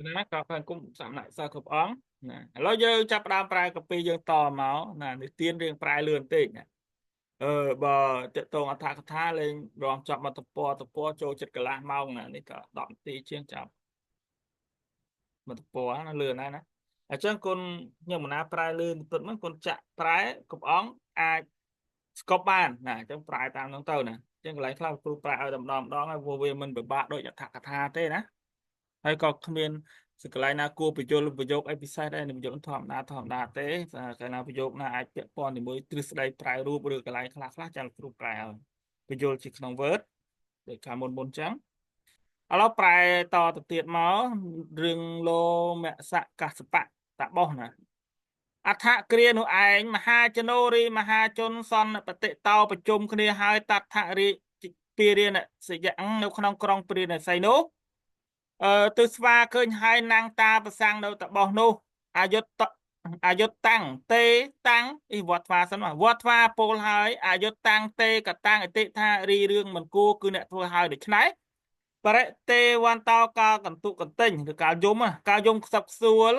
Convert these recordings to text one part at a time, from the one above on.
ណាក៏ខាងគុំសំណាក់សិស្សគ្រប់អង្គណាឥឡូវយើងចាប់ផ្ដើមប្រែកាពីយើងតមកណានិទានរឿងប្រែលឿនតិចណាអឺបើតកតងអដ្ឋកថាលេងរងចាប់មកតពតពចូលចិត្តកន្លះម៉ោងណានេះក៏10នាទីជាងចាប់មកតពណាលឿនណាស់ណាអញ្ចឹងគុណខ្ញុំមណាប្រែលឿនពិតមកគុណចាក់ប្រែគ្រប់អង្គអាចស្កប់បានណាអញ្ចឹងប្រែតាមនោះទៅណាអញ្ចឹងកន្លែងខ្លះគ្រូប្រែឲ្យតែម្ដងម្ដងហើយព្រោះវាមិនពិបាកដូចអដ្ឋកថាទេណាហើយក៏គ្មានសកលណាគួរបញ្យលប្រយោគអីពិសេសដែរប្រយោគធម្មតាធម្មតាទេកាលណាប្រយោគណាអាចពាក់ព័ន្ធជាមួយទ្រឹស្ដីប្រែរូបឬកន្លែងខ្លះខ្លះចាំគ្រូប្រែឲ្យបញ្យលជាក្នុង Word ដូចកាលមុនមុនចឹងឥឡូវប្រែតទៅទៀតមករឿងលោមសៈកសបៈតបោះណាអដ្ឋគ្រានោះឯងមហាជនោរីមហាជនសន្នបតិតោប្រជុំគ្នាហើយតដ្ឋរិពារាណសយៈនៅក្នុងក្រុងព្រាណសីនោះអឺទិស្វាឃើញហើយនាងតាប្រសាំងនៅតបោះនោះអយុត្តអយុត្តតាំងទេតាំងអីវត្តថ្វាសិនមកវត្តថ្វាពោលហើយអយុត្តតាំងទេកតាំងអតិថារីរឿងមិនគួរគឺអ្នកធ្វើហើយដូច្នេះបរិទេវន្តោកាលកន្ទុកន្ទិញឬកាលយំកាលយំខ្សឹបខ្សួល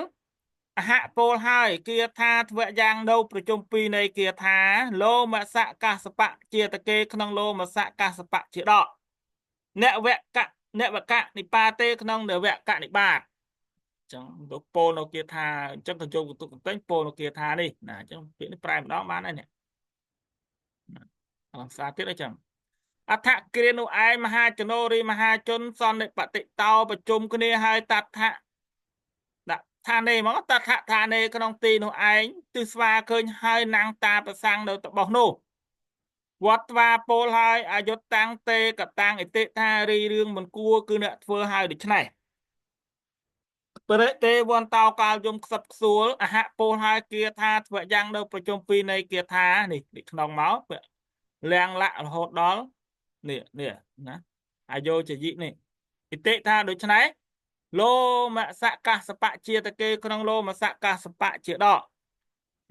អហពោលហើយគាថាធ្វយ៉ាងនៅប្រជុំពីរនៃគាថាលោមសៈកសបៈជាតកេក្នុងលោមសៈកសបៈជាដកអ្នកវកៈអ្នកវកៈនិបាទេក្នុងនវកៈនិបាតអញ្ចឹងលោកពោលនៅគាថាអញ្ចឹងកញ្ជុំកន្ទុកន្ទិញពោលនៅគាថានេះណាអញ្ចឹងពាក្យនេះប្រែម្ដងបានហើយនេះអង្សាទៀតអញ្ចឹងអដ្ឋគ្រានោះឯងមហាជនោរីមហាជនសន្និបតិតោប្រជុំគ្នាហើយតដ្ឋៈដាក់ឋានេមកតដ្ឋឋានេក្នុងទីនោះឯងទិស្វាឃើញហើយនាងតាប្រសាំងនៅតបោះនោះវត្តថ្វាពោលហើយអយុត្តតាំងទេកតាំងអតិថារីរឿងមិនគួរគឺអ្នកធ្វើហើយដូច្នេះបរិទេវន្តោកាលយំខ្សឹបខ្សួលអហពោលហើយគាថាធ្វើយ៉ាងនៅប្រជុំពីរនៃគាថានេះនេះក្នុងមកលៀងលាក់រហូតដល់នេះនេះណាអាយោជយិនេះអតិថាដូច្នេះលោមសកសបៈជាតកេក្នុងលោមសកសបៈជាដក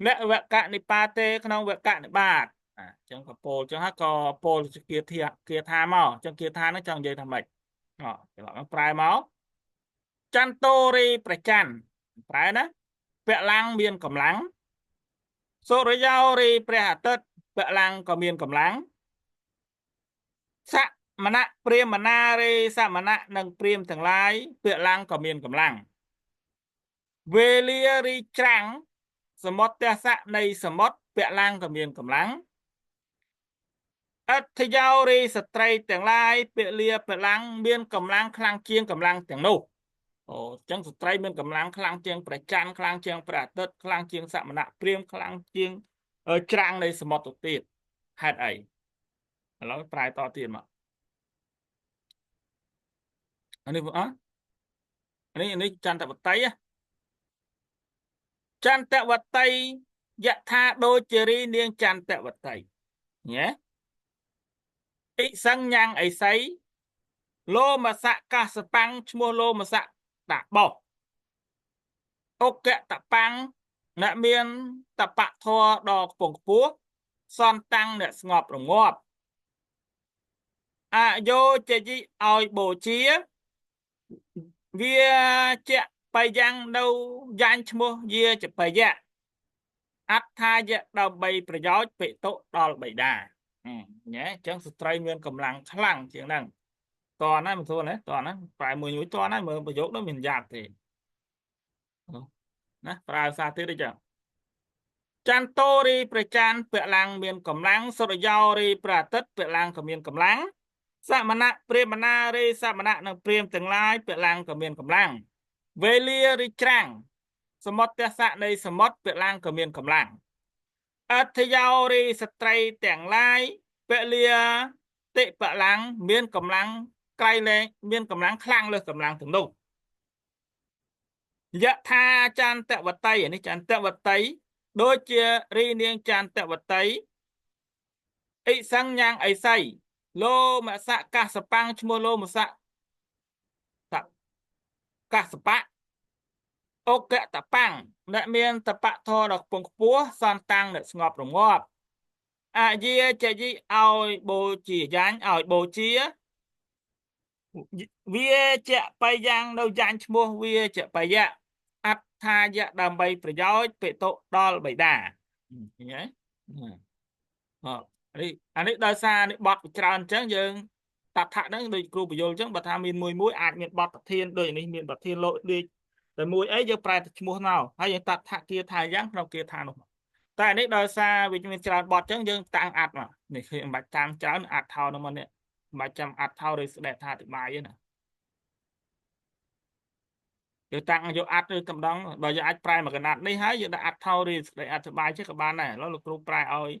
អ្នកវកនិបាទេក្នុងវកនិបាតអញ្ចឹងក៏ពោលអញ្ចឹងហើយក៏ពោលគាថាគាថាមកអញ្ចឹងគាថាហ្នឹងចង់និយាយថាម៉េចអច្រឡំប្រែមកចន្ទោរីប្រច័នប្រែណាពលំមានកម្លាំងសុរិយោរីព្រះអាទិត្យពលំក៏មានកម្លាំងសមណៈព្រាមណារីសមណៈនិងព្រាមទាំងឡាយពលំក៏មានកម្លាំងវេលារីច្រាំងសមុទ្រទសៈនៃសមុទ្រពលំក៏មានកម្លាំងអធយោរីស្ត្រីទាំងឡាយពលាពលំមានកម្លាំងខ្លាំងជាងកម្លាំងទាំងនោះអូអញ្ចឹងស្ត្រីមានកម្លាំងខ្លាំងជាងព្រះច័ន្ទខ្លាំងជាងព្រះអាទិត្យខ្លាំងជាងសមណៈព្រាមខ្លាំងជាងច្រាំងនៃសមុទ្រទៅទៀតហេតុអីឥឡូវប្រែតទៀតមកអានេះអនេះនេះចន្ទវតីចន្ទវតីយថាដូចជារីនាងចន្ទវតីញ៉េអិសង្ញ៉ាំងអិសីលោមសៈកសបាំងឈ្មោះលោមសៈតាបោះអុកតបាំងអ្នកមានតបៈធរដ៏ខ្ពង់ខ្ពស់សន្តាំងអ្នកស្ងប់រងាប់អយោជយិឲ្យបូជាវាជាបយ៉ាងនៅយ៉ាញ់ឈ្មោះយាចបយៈអត្ថាយៈដើម្បីប្រយោជន៍ពិតុដល់បិតាញ៉ែអញ្ចឹងស្ត្រីមានកម្លាំងខ្លាំងជាងហ្នឹងតណាមិនស្រួលទេតណាប្រែមួយមួយតណាមើលប្រយោគនោះមានយ៉ាប់ទេណាប្រើសារទៀតអញ្ចឹងចន្ទោរីព្រះច័ន្ទពលំមានកម្លាំងសុរិយោរីព្រះអាទិត្យពលំក៏មានកម្លាំងសមណៈព្រាមណារីសមណៈនិងព្រាមទាំងឡាយពលំក៏មានកម្លាំងវេលារីច្រាំងសមុទ្រទសៈនៃសមុទ្រពលំក៏មានកម្លាំងអធយោរីស្ត្រីទាំងឡាយពលាតិពលំមានកម្លាំងក្រៃលែងមានកម្លាំងខ្លាំងលើសកម្លាំងទាំងនោះយថាចន្ទវតីនេះចន្ទវតីដូចជារីនាងចន្ទវតីអិសង្ញ៉ាងអិសីលោមសៈកសបាំងឈ្មោះលោមសៈកសបៈអុកតបាំងអ្នកមានតបៈធរដ៏ខ្ពង់ខ្ពស់សន្តាំងអ្នកស្ងប់រងាប់អយាជយិឲ្យបូជាយ៉ាញ់ឲ្យបូជា វាជាបយ៉ាងនៅយ៉ាងឈ្មោះវាជាបយៈអត្ថាយៈដើម្បីប្រយោជន៍បិតុដល់បិតាឃើញទេអនេះអានេះដោយសារនេះបត់ច្រើនអញ្ចឹងយើងតថៈហ្នឹងដូចគ្រូបញ្យលអញ្ចឹងបើថាមានមួយមួយអាចមានបទប្រធានដូចនេះមានប្រធានលោកដូចតែមួយអីយើងប្រែតែឈ្មោះមកហើយយើងតថៈគាថាយ៉ាងក្នុងគាថានោះតែនេះដោយសារវាមានច្រើនបទអញ្ចឹងយើងតាំងអត្តមកនេះគឺមិនបាច់តាមច្រើនអត្តថោនោះមកនេះមិនបាច់ចាំអត្តថោឬស្ដេចថាអធិប្បាយទេណាយើងតាំងយកអត្តឬតម្ដងបើយើងអាចប្រែមកកណាត់នេះហើយយើងដាក់អត្តថោឬស្ដេចអធិប្បាយចេះក៏បានដែរឥឡូវលោកគ្រូប្រែឲ្យ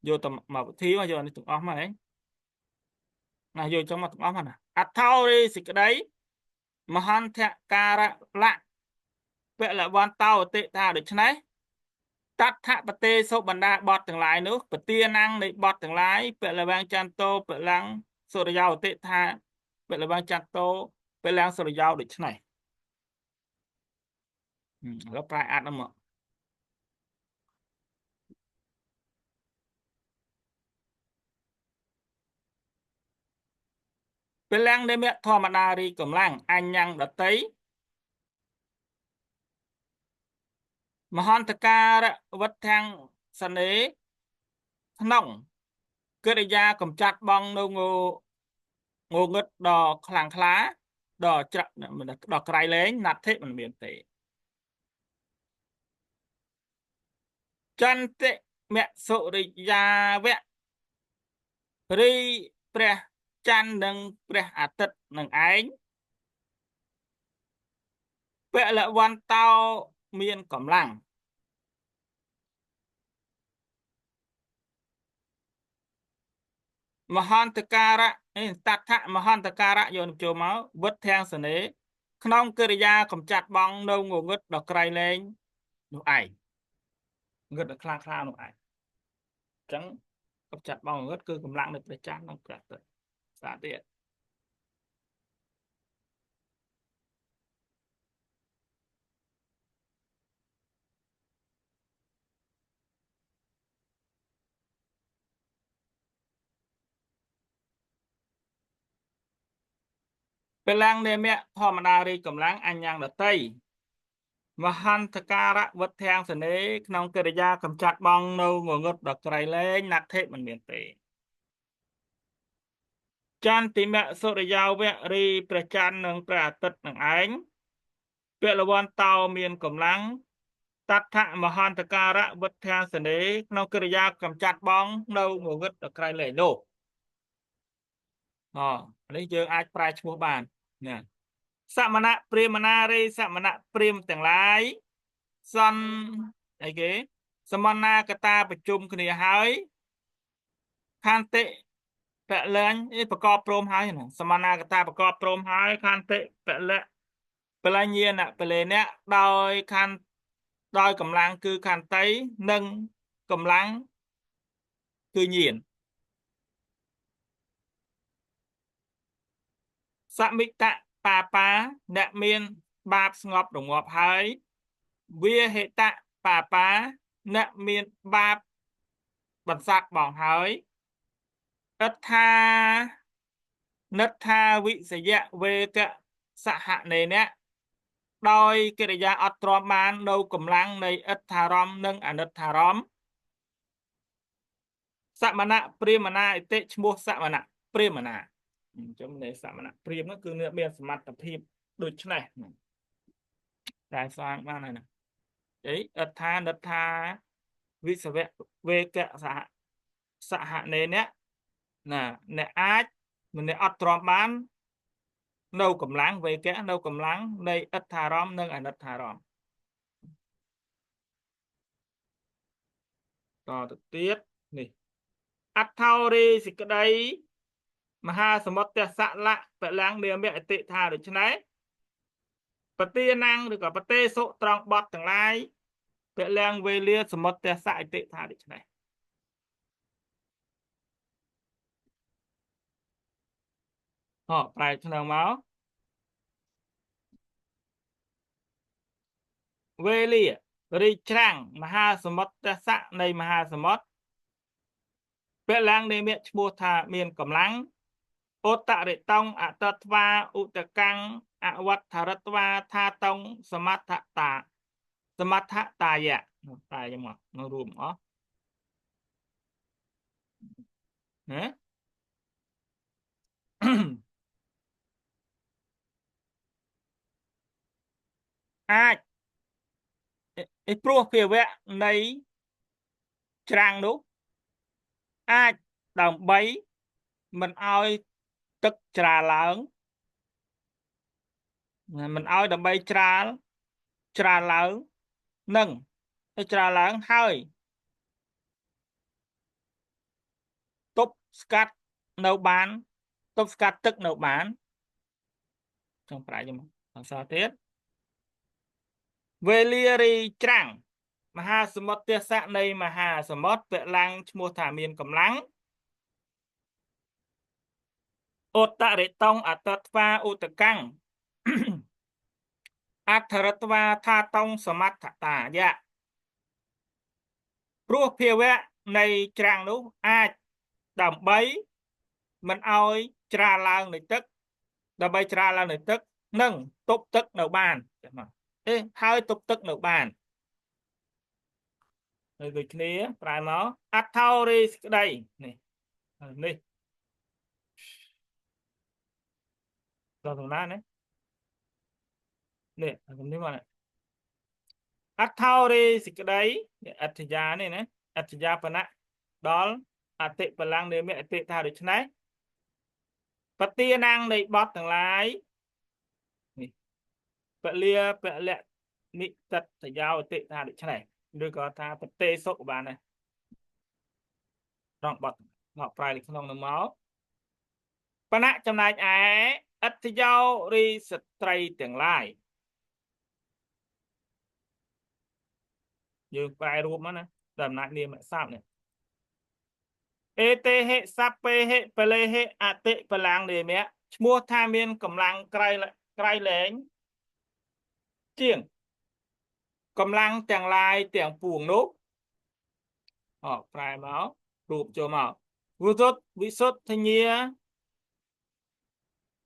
យកតែមកវិធីមកយកនេះទាំងអស់មកហ៎ណាយកចឹងមកទាំងអស់មកណាអត្ថោរីសេចក្តីមហន្តការលៈពលវន្តោតិថាដូច្នេះតថបទេសុបណ្ដាបទទាំងឡាយនោះពទានាំងនៃបទទាំងឡាយពលវាងចន្ទោពលំសុរិយោតិថាពលវាងចន្ទោពលំសុរិយោដូច្នេះឥឡូវប្រែអត្តមកពលំនិមៈធម្មតារីកម្លាំងអញ្ញងដតីមហន្តការវត្តទាំងសនេក្នុងកិរិយាកំចាត់បងនៅងងងឹតដ៏ខ្លាំងក្លាដ៏ច្រាក់ដ៏ក្រៃលែងណដ្ឋិមិនមានទេចន្តិមសុរិយាវៈរីព្រះច័ន្ទនិងព្រះអាទិត្យនឹងឯងពលវន្តោមានកម្លាំងមហន្តការៈតថមហន្តការៈយកចូលមកវុទ្ធាំងសនេក្នុងកិរិយាកំចាត់បងនៅងងឹតដ៏ក្រៃលែងនោះឯងងឹតដ៏ខ្លាំងក្លានោះឯងអញ្ចឹងកំចាត់បងងឹតគឺកម្លាំងនៃព្រះច័ន្ទនិងព្រះអាទិត្យសាទៀតពលំនិមៈធម្មតារីកម្លាំងអញ្ញងដតីមហន្តការៈវុទ្ធាំងសនេក្នុងកិរិយាកំចាត់បងនៅងងឹតដ៏ក្រៃលែងណដ្ឋិមិនមានទេចន្ទិមៈសុរិយោវៈរីព្រះច័ន្ទនិងព្រះអាទិត្យនឹងឯងពលវន្តោមានកម្លាំងតថមហន្តការៈវុទ្ធាំងសនេក្នុងកិរិយាកំចាត់បងនៅងងឹតដ៏ក្រៃលែងនោះនេះយើងអាចប្រែឈ្មោះបានណាសមណៈព្រាហ្មណារីសមណៈព្រាហ្មទាំងឡាយសន្អីគេសមណាកតាប្រជុំគ្នាហើយខន្តិពលែងប្រកបព្រមហើយណាសមណាកតាប្រកបព្រមហើយខន្តិពលៈពលញ្ញាណពលេនៈដោយខន្ដោយកម្លាំងគឺខន្តីនិងកម្លាំងគឺញាណសមិតៈបាបាអ្នកមានបាបស្ងប់រងាប់ហើយវាហេតៈបាបាអ្នកមានបាបបន្សាត់បងហើយអត្ថានិត្ថាវិសយៈវេកសហនេនៈដោយកិរិយាអត់ទ្រាំបាននៅកម្លាំងនៃអត្ថារម្មណ៍និងអនិត្ថារម្មណ៍សមណៈព្រាហ្មណាអតិឈ្មោះសមណៈព្រាហ្មណាអញ្ចឹងនៃសមណៈព្រាហ្មនោះគឺមានសមត្ថភាពដូចនេះតែសាងបានហើយណាអីអត្ថានិត្ថាវិសវៈវេកសហសហនេនៈណាអ្នកអាចមិនអត់ទ្រាំបាននៅកម្លាំងវេកៈនៅកម្លាំងនៃអត្ថារម្មណ៍និងអនិត្ថារម្មណ៍តទៅទៀតនេះអត្ថោរីសេចក្តីមហាសមុទ្រសលៈពលំនាមអតិថាដូច្នេះបទានាំងឬក៏បទេសុត្រង់បត់ទាំងឡាយពលំវេលាសមុទ្រសអតិថាដូច្នេះប្រែឆ្នាំមកវេលារីច្រាំងមហាសមុទ្រសៈនៃមហាសមុទ្រពលំនាមឈ្មោះថាមានកម្លាំង ឧត្តរិតងអតត្វាឧតកាំងអវត្ថរត្វាថាតងសមត្ថតាសមត្ថតាយៈតែយ៉ាងមកនៅរួមអស់ណា អាចឯព្រោះភាវៈនៃច្រាំងនោះអាចដើម្បីមិនឲ្យទឹកច្រាលឡើងមិនឲ្យដើម្បីច្រាលច្រាលឡើងនិងច្រាលឡើងហើយទប់ស្កាត់នៅបានទប់ស្កាត់ទឹកនៅបានចង់ប្រាយមកអក្សរទៀតវេលារីច្រាំងមហាសមុទ្រទេសៈនៃមហាសមុទ្រពលំឈ្មោះថាមានកម្លាំងឧត្តរិតងអតត្វាឧតកាំងអត្ថរត្វាថាតងសមត្ថតាយៈព្រោះភាវៈនៃច្រាំងនោះអាចដើម្បីមិនឲ្យច្រាលឡើងនៃទឹកដើម្បីច្រាលឡើងនៃទឹកនិងទប់ទឹកនៅបានចាមកអេហើយទប់ទឹកនៅបានហើយដូចគ្នាប្រែមកអត្ថោរីស្ក្តីនេះនេះដល់តំណាណានេះនេះមកអត្ថោរីសេចក្តីអត្ថយានេះណាអត្ថយាបណៈដល់អតិបលាំងនិមអតិថាដូច្នេះបទានាងនៃបទទាំងឡាយនេះពលាពលៈនិតតយោអតិថាដូច្នេះឬក៏ថាបតេសុបានដែរត្រង់បទមកប្រែនៅក្នុងនឹងមកបណៈចំណែកឯអត្ថយោរីស្ត្រីទាំងឡាយយើងប្រែរួមមកណាដល់អំណាចនាមស័ព្ទនេះអេតេហិសព្ពេហិបលេហិអតិបលាំងនាមៈឈ្មោះថាមានកម្លាំងក្រៃក្រៃលែងជាងកម្លាំងទាំងឡាយទាំងពួងនោះអប្រែមករូបចូលមកវិសុទ្ធវិសុទ្ធញ្ញា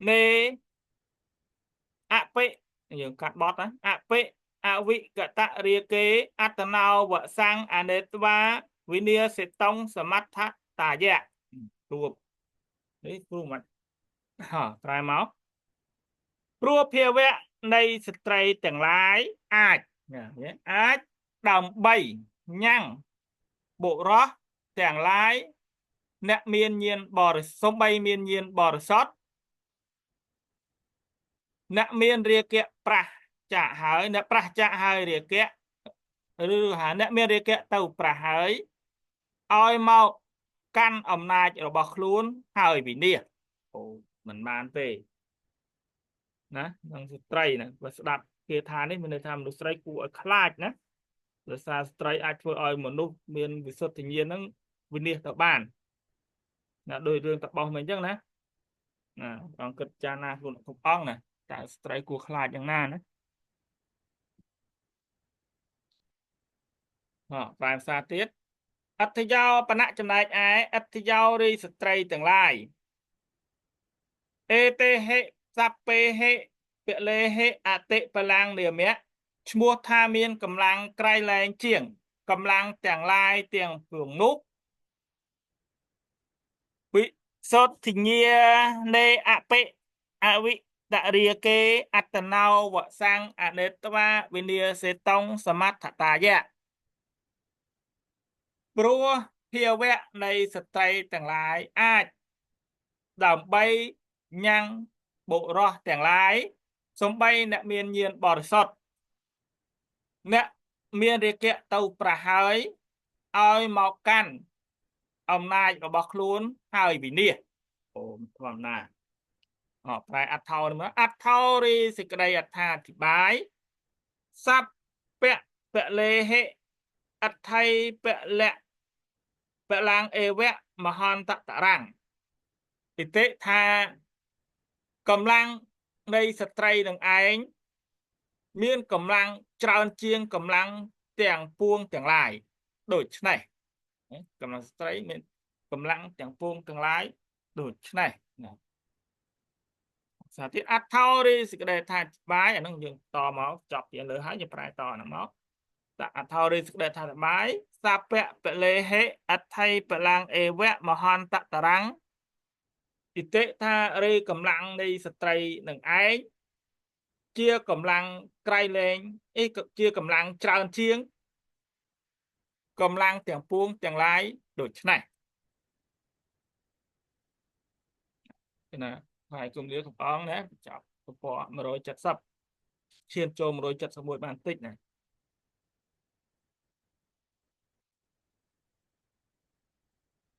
នេអបិយើងកាត់បត់ណាអបិអវិកតរាគេអត្តនោវសੰអនេត្វាវិនាសិតុងសមត្ថតាយៈរួបនេះព្រោះមិនហ៎ប្រែមកព្រោះភាវៈនៃស្ត្រីទាំងឡាយអាចអាចដើម្បីញ៉ាំងបុរសទាំងឡាយអ្នកមានញាណបរិសុទ្ធសំបីមានញាណបរិសុទ្ធអ្នកមានរាគៈប្រះចាកហើយអ្នកប្រះចាកហើយរាគៈឬហាអ្នកមានរាគៈទៅប្រះហើយឲ្យមកកាន់អំណាចរបស់ខ្លួនហើយវិនិច្ឆ័យអូមិនបានទេណានឹងស្ត្រីណាបើស្ដាប់គេថានេះមានន័យថាមនុស្សស្រីគួរឲ្យខ្លាចណាដោយសារស្ត្រីអាចធ្វើឲ្យមនុស្សមានវិសុទ្ធញ្ញាណហ្នឹងវិនិច្ឆ័យទៅបានណាដោយរឿងតបោះមិនអញ្ចឹងណាណាអង្គគិតចារណាខ្លួនគ្រប់អង្គណាតើស្ត្រីគួរខ្លាចយ៉ាងណាណាអប្រែភាសាទៀតអត្ថយោបណៈចំណែកឯអត្ថយោរីស្ត្រីទាំងឡាយអេតេហិសព្ពេហិពលេហិអតិបលាំងនាមៈឈ្មោះថាមានកម្លាំងក្រៃលែងជាងកម្លាំងទាំងឡាយទាំងពួងនោះវិសុទ្ធញ្ញានេអបិអវិតរាគេអត្តនោវសੰអនេត្វាវិនាសេតុងសមត្ថតាយៈព្រោះភាវៈនៃស្ត្រីទាំងឡាយអាចដើម្បីញ៉ាំងបុរសទាំងឡាយសំបីអ្នកមានញាណបរិសុទ្ធអ្នកមានរាគៈទៅប្រហើយឲ្យមកកាន់អំណាចរបស់ខ្លួនហើយវិនិច្ឆ័យអូធម្មតាអប្រែអត្ថោនេះមកអត្ថោរីសេចក្តីអត្ថាធិប្បាយសព្ពៈពលេហិអត្ថៃពលៈពលំអេវៈមហន្តតរੰអិតិថាកម្លាំងនៃស្ត្រីនឹងឯងមានកម្លាំងច្រើនជាងកម្លាំងទាំងពួងទាំងឡាយដូច្នេះកម្លាំងស្ត្រីមានកម្លាំងទាំងពួងទាំងឡាយដូច្នេះណា សាទៀតអត្ថោរីសេចក្តីថាបាយអាហ្នឹងយើងតមកចប់ពីលើហើយយើងប្រែតអាហ្នឹងមកតអត្ថោរីសេចក្តីថាបាយសាពៈពលេហេអថៃបលាំងអេវៈមហន្តតរាំងអិតិថាឬកម្លាំងនៃស្ត្រីនឹងឯងជាកម្លាំងក្រៃលែងអីជាកម្លាំងច្រើនជាងកម្លាំងទាំងពួងទាំងឡាយដូច្នេះណាហើយគុំលាកំអងណាចប់ទំព័រ170ឈានចូល171បានតិចណា។